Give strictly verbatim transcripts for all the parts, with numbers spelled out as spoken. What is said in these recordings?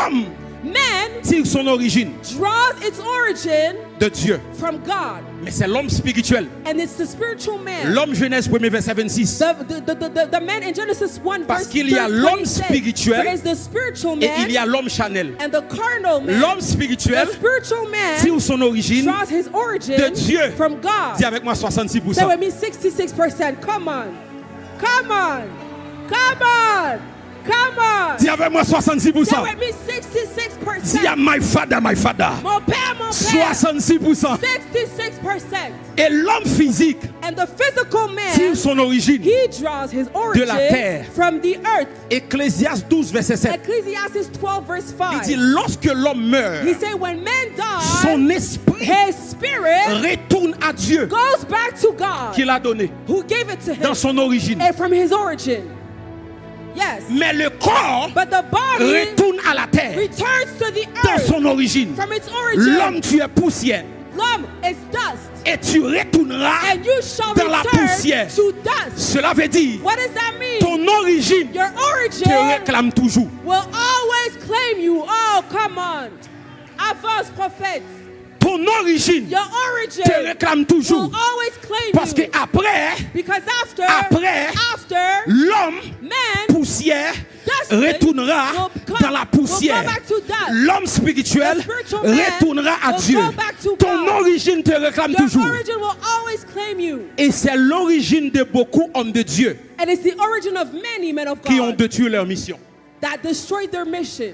L'homme Man tire son origine draws its origin de Dieu. From God. Mais c'est l'homme spirituel. And it's the spiritual man. L'homme, Genèse premier, verset vingt-six. The, the, the, the, the man in Genesis one Parce verse qu'il y a l'homme twenty-six, spirituel there is the spiritual Et il y man a l'homme charnel. And the carnal man. L'homme The spirituel spiritual man tire son origine draws his origin de Dieu. From God. Dis avec moi soixante-six pour Say cent. With me sixty-six percent. Come on. Come on. Come on. Come on. Dis avec moi soixante-six pour cent. Say With me sixty-six percent. Dis à my father, my father. Mon père, mon père. soixante-six pour cent. Sixty-six percent. Et l'homme physique And the physical tire man, son origine He draws his de la terre. Origin from the earth. Ecclésiaste douze, verset sept. Ecclesiastes twelve verse Il five. Dit, lorsque l'homme meurt, He said, when man dies, son esprit his spirit retourne à Dieu goes back to God, qui l'a donné who gave it to him, dans son origine. And from his origin. Yes. Mais le corps But the body retourne à la terre Returns to the dans earth Son origine. From its origin. L'homme, tu es poussière. L'homme is dust. Et tu retourneras And you shall dans la return poussière. To dust. Cela veut dire, What does that mean? Ton origine Your te origin réclame toujours. Will always claim you. Oh, come on. Avance, prophète. Ton origine Your origin te réclame toujours. Will always claim Parce que you. Après, Because after, après, after, l'homme man, poussière dust retournera will come, dans la poussière. Will go back to dust. L'homme spirituel The spiritual man retournera à will Dieu. Go back to Ton God. Origine te réclame Your toujours. Origin will always claim you. Et c'est l'origine de beaucoup hommes de Dieu And it's the origin of many men of qui ont God détruit leur mission. That destroyed their mission.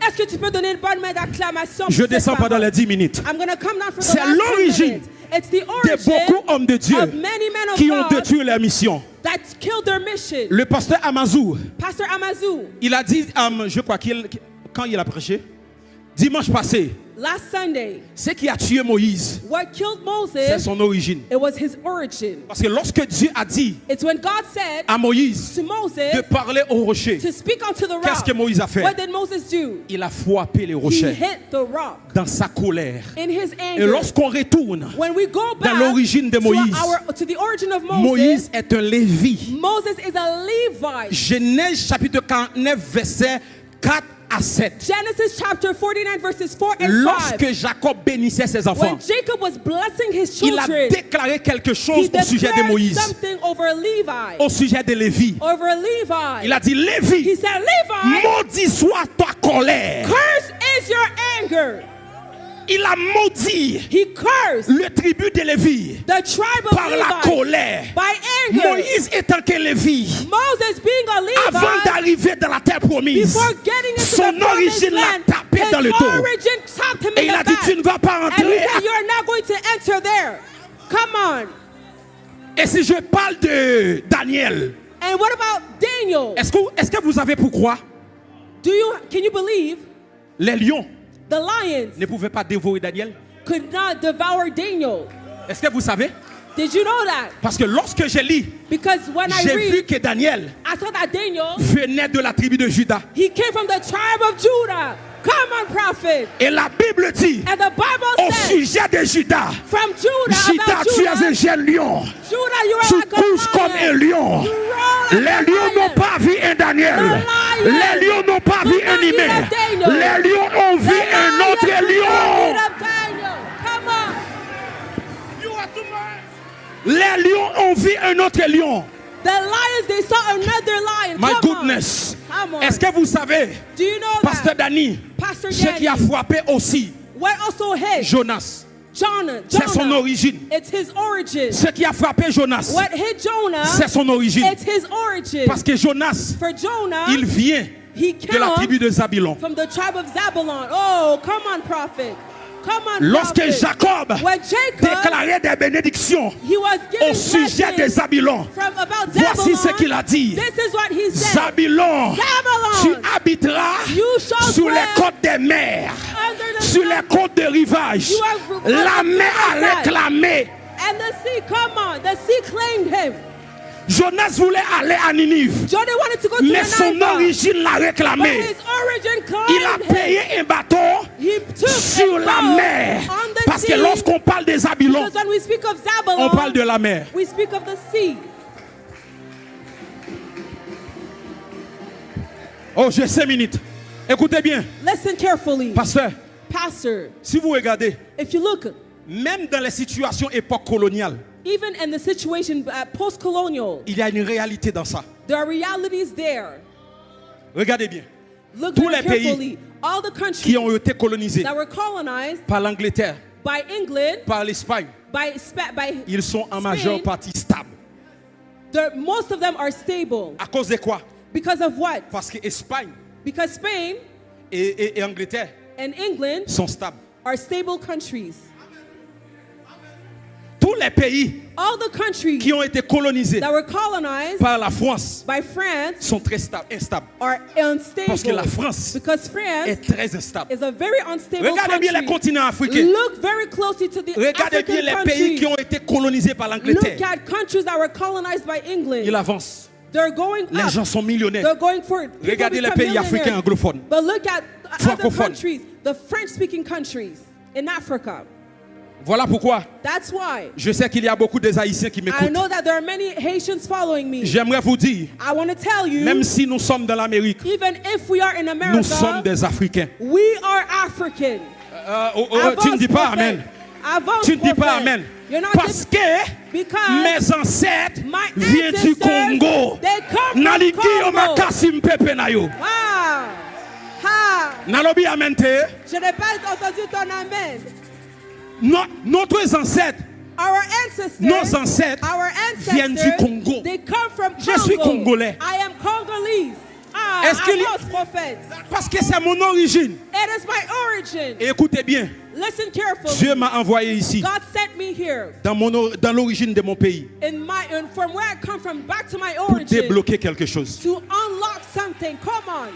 Est-ce que tu peux donner une bonne main d'acclamation Je descends pendant les dix minutes. I'm gonna come down for the C'est last l'origine ten minutes. It's the de beaucoup origin hommes de Dieu of many men of qui ont God détruit leur mission. That killed their mission. Le pasteur Amazou, Pastor Amazou, il a dit, euh, je crois qu'il, quand il a prêché, dimanche passé, last Sunday, ce qui a tué Moïse, what killed c'est Moses, son origine. It was his origin. Parce que lorsque Dieu a dit It's when God said à Moïse to Moses de parler au rocher, to speak unto the rock. Qu'est-ce que Moïse a fait? What did Moses do? Il a frappé les He rochers hit the rock dans sa colère. In his Et anger. Lorsqu'on retourne When we go dans back l'origine de to Moïse, our, to the origin of Moses, Moïse est un Lévi. Moses is a Levite. Genèse chapitre quarante-neuf, versets quatre à sept. Genesis chapter forty-nine verses four and Lorsque five. Jacob bénissait ses enfants, When Jacob was blessing his il a children, déclaré quelque he chose au sujet de declared Moïse, something over Levi. Au sujet de Lévi. Over Levi. Il a dit, Lévi, He said, Levi, maudit soit ta colère. Curse is your anger. Il a maudit He cursed le tribu de Lévi the tribe of par la Levi colère. By anger. Moïse étant que Lévi, Moses being a Levite, avant d'arriver dans la terre promise, before getting into son the promised origine l'a land, tapé dans le his dos. Origin tapped him Et in il a the dit, back. Tu ne vas pas And he entrer. Said, you're not going to enter there. Come on. Et si je parle de Daniel, And what about Daniel? Est-ce que, est-ce que vous savez pourquoi Do you, can you believe les lions the lions ne pouvaient pas dévorer Daniel? Could not devour Daniel? Est-ce que vous savez? Did you know that? Parce que lorsque j'ai lu, Because when I j'ai vu read, que Daniel I saw that Daniel venait de la tribu de Juda. He came from the tribe of Judah. Come on, prophet. Et la Bible dit, And the Bible au says, sujet de Juda, From Judah, Juda, about tu es Judah, un jeune lion. Judah, you are Tu like a couches comme un lion. Lion. You roar like Les a lions lion. N'ont pas vu un Daniel. The lion Les lions n'ont pas did vu not un eat humain. a Daniel. Les lions ont vu The un autre lion did not lion. Eat a Daniel. Come on. Les lions ont vu un autre lion. The lions, they saw another lion. My Come goodness. On. Come on. Est-ce que vous savez, Do you know Pasteur that? Dany, Pastor ce qui a Danny, frappé aussi What also hit Jonas, Jonah? C'est son Jonah. Origine. It's his origin. Ce qui a frappé Jonas, What hit Jonah? C'est son origine. It's his origin. Parce que Jonas, For Jonah, il vient he de la tribu comes de Zabulon. From the tribe of Zabulon. Oh, come on, prophet. Come on, Lorsque prophet. Jacob When Jacob, déclarait des bénédictions he was giving au sujet de blessings Zabulon, from about voici Zabulon, ce qu'il a dit. This is what he said. Zabulon, Zabulon, tu habiteras you shall sur les dwell côtes des mers, under the sur les côtes de rivage. You are La mer a réclamé. And the sea, come on, the sea claimed him. Jonas voulait aller à Ninive, Jonah wanted to go to mais son Nineveh, origine l'a but réclamé. His origin claimed Il a him. Payé un bateau He took sur a la boat mer. On the Parce que sea. Lorsqu'on parle de Zabulon, Because when we speak of Zabulon, On parle de la mer. We speak of the sea. Oh, j'ai cinq minutes. Écoutez bien. Listen carefully. Pasteur, Pastor, si vous regardez, if you look, même dans les situations époque coloniale, even in the situation uh, post colonial, il y a une réalité dans ça. There are realities there. Regardez bien. Look Tous very les pays carefully. All the Qui countries ont été colonisés that were colonized par l'Angleterre, by England, par l'Espagne, by, Spa- by ils sont en majeure Spain, partie stables. they're- most of them are stable. À cause de quoi? Because of what? Parce que Espagne Because Spain et, et- et Angleterre and England sont stables. Are stable countries. Tous les pays All the countries qui ont été colonisés that were colonized par la France by France sont très stables, instables. Are unstable. Parce que la France Because France est très instable. Is a very unstable Regardez bien les country. Continents africains. Look very closely to the Regardez bien African les countries. Pays qui ont été colonisés par Look l'Angleterre. At countries that were colonized by England. Ils avancent. They're going Les up. Gens sont millionnaires. They're going for it. People Regardez les become pays africains millionaires. Anglophones. But look at other Francophones. Countries, the French-speaking countries in Africa. Voilà pourquoi That's why je sais qu'il y a beaucoup des Haïtiens qui I m'écoutent. Know that there are many Haitians following me. J'aimerais vous dire, I want to tell you, même si nous sommes dans l'Amérique, Even if we are in America, nous sommes des Africains. We are African. Euh, oh, oh, tu ne dis pas amen. Tu ne dis pas amen. Parce que mes ancêtres viennent du Congo. Nali Guillaume Kassim Pepe Nayo. Ah. Ah. Nalobi amen te. Je n'ai pas entendu ton amen. No, notre ancêtre, Our ancestors, nos ancêtres our viennent du ancestors, Congo. They come from Je suis Congo. Congolais. I am Congolese. Ah, Est-ce qu'il y a- avance, prophète. Parce que c'est mon origine. It is my origin. Et écoutez bien, Listen carefully. Dieu m'a envoyé ici, God sent me here dans, mon or- dans l'origine de mon pays, in my in, from where I come from back to my pour origin débloquer quelque chose. To unlock something. Come on.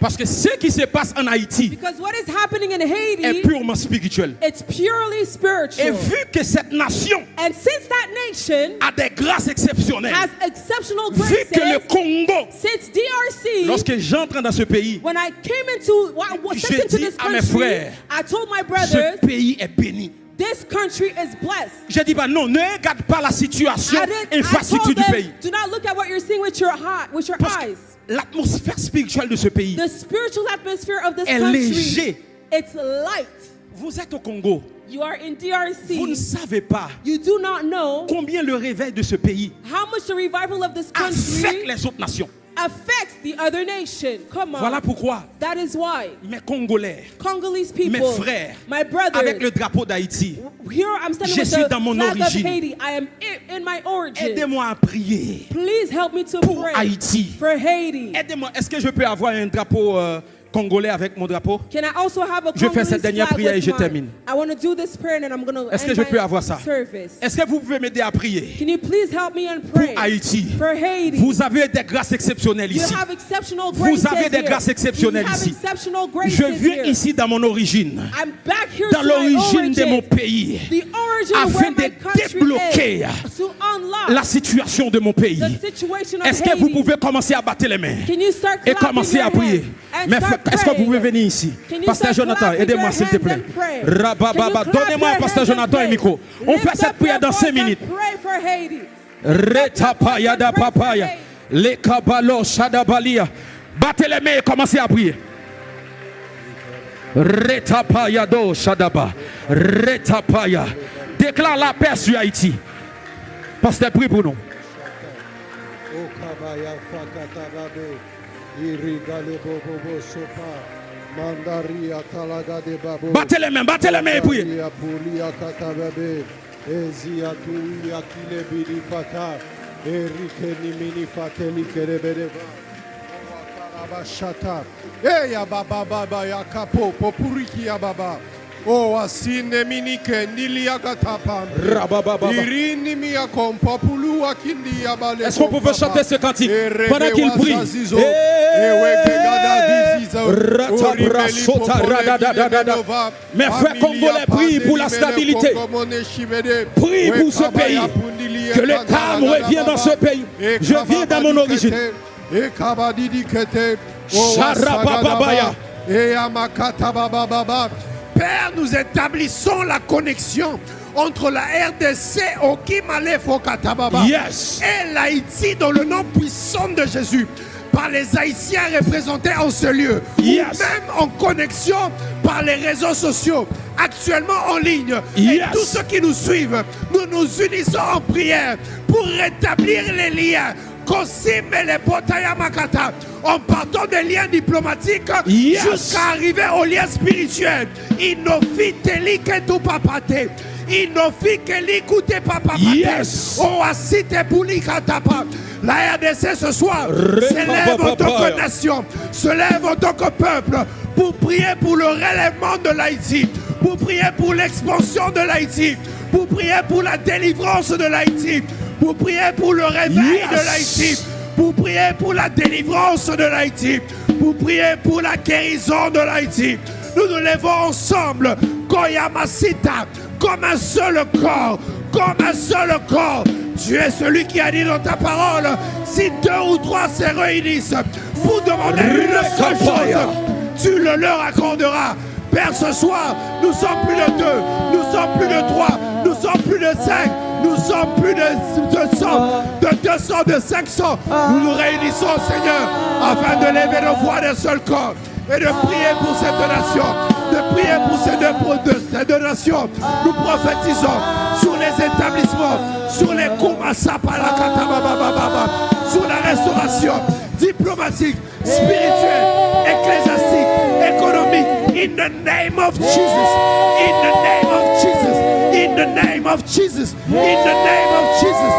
Parce que ce qui se passe en Haïti Because what is happening in Haiti est purement spirituel. It's purely spiritual. Et vu que cette nation And since that nation a des grâces exceptionnelles, has exceptional vu que le graces, Congo, since D R C, lorsque j'entre dans ce pays, when I came into, wa- wa- j'ai stepped into dit this à mes country, frères, I told my brothers, ce pays est béni. This country is blessed. Je dis pas non, ne regarde pas la situation, I did, I l'infrastructure told du them, pays. Do not look at what you're seeing with your heart, with your Parce que eyes. L'atmosphère spirituelle de ce pays The spiritual atmosphere of this est country, légère. It's light. Vous êtes au Congo. You are in D R C. Vous ne savez pas You do not know combien le réveil de ce pays how much the revival of this affecte country les autres nations. Affects the other nation. Come on. Voilà pourquoi That is why mes Congolais, Congolese mes people, frères, my brothers, avec le drapeau d'Haïti, here I'm standing je with suis the dans mon flag of origine. Haiti. I am in, in my origin. Aidez-moi à prier Please help me to pour pray Haïti. For Haiti. Aidez-moi. Est-ce que je peux avoir un drapeau euh, congolais avec mon drapeau? Can I also have a Je fais cette Congolese dernière flag prière et with je mine? Termine. I want to do this prayer and I'm going to Est-ce que end je my peux avoir ça? Service. Est-ce que vous pouvez m'aider à prier Can you please help me and pray pour Haïti? For Haiti? Vous avez des grâces exceptionnelles You ici. Have exceptional graces Vous avez des here. grâces exceptionnelles You have ici. Exceptional graces Je viens here. Ici dans mon origine, I'm back here dans to my l'origine de origin. Mon pays, The origin afin where de my country débloquer is, to unlock la situation de mon pays. The situation of Est-ce que vous Haiti. Pouvez commencer à battre les mains Can you start et clapping commencer your à prier? Hands and Mais start est-ce que vous pouvez praying? Venir ici? Can you Pasteur start Jonathan, clapping aidez-moi your s'il te hands plaît. And pray? Rabababa, Can you clap donnez-moi your Pasteur hands and Jonathan et pray? Miko. On Lift fait cette up prière your dans voice cinq minutes. And pray for Haiti. Retapayada papaya. Lekabalo shadabalia. Battez les mains et commencez à prier. Retapayado shadaba. Retapaya. Déclare la paix sur Haïti. Pasteur, prie pour nous. Okabaya fakatababe. Irigale bobobo sopa. Mandari atalaga de babo. Battez les mains, battez les mains et priez. Mandari apuli akatababe. Ezi aturi akile bidi faka. Erike nimini fakeli kerebedeva. Owakarabashata. Eya baba baba ya kapo popuriki ya baba. O asine minike nili ya gatapa. Rabababa. Irini mi ya kompo pulu akindi ya bale. Est-ce qu'on pouvait chanter ce cantique pendant qu'il prie? Wazazizo. Hey! Ewe kegada viziza. Ratabrasota radadadada. Mes frères congolais, priez pour la stabilité. Priez pour ce pays. Que le calme revienne dans ce pays. Je viens dans mon origine. Ekabadidikete. O Sharabababaya. Wasagadaba. Eyamakata babababa. Père, nous établissons la connexion entre la R D C, Okimale Fokatababa, Yes. Et l'Haïti dans le nom puissant de Jésus. par les Haïtiens représentés en ce lieu, ou même en connexion par les réseaux sociaux, actuellement en ligne. Et tous ceux qui nous suivent, nous nous unissons en prière pour rétablir les liens. Kosime le potaya makata, en partant des liens diplomatiques jusqu'à arriver aux liens spirituels. Inofi teli ke tu papate. Inofi ke li koute papapate. Oasi te buli katapa. La R D C ce soir se lève en tant que nation, se lève en tant que peuple pour prier pour le relèvement de l'Haïti, pour prier pour l'expansion de l'Haïti, pour prier pour la délivrance de l'Haïti, pour prier pour le réveil de l'Haïti, pour prier pour la délivrance de l'Haïti, pour prier pour la guérison de l'Haïti. Nous nous lèvons ensemble, Koyamasita, comme un seul corps, comme un seul corps. Tu es celui qui a dit dans ta parole, si deux ou trois se réunissent pour demander une seule chose, tu le leur accorderas. Père, ce soir, nous sommes plus de deux, nous sommes plus de trois, nous sommes plus de cinq, nous sommes plus de, de cent, de deux cents, de cinq cents. Nous nous réunissons, Seigneur, afin de lever nos voix d'un seul corps et de prier pour cette nation, de prier pour ces deux, pour de- ces deux nations. Nous prophétisons sur les établissements, sur les kumasapalakatababababa, sur la restauration diplomatique, spirituelle, ecclésiastique, économique. In the name of Jesus. In the name of Jesus. In the name of Jesus. In the name of Jesus.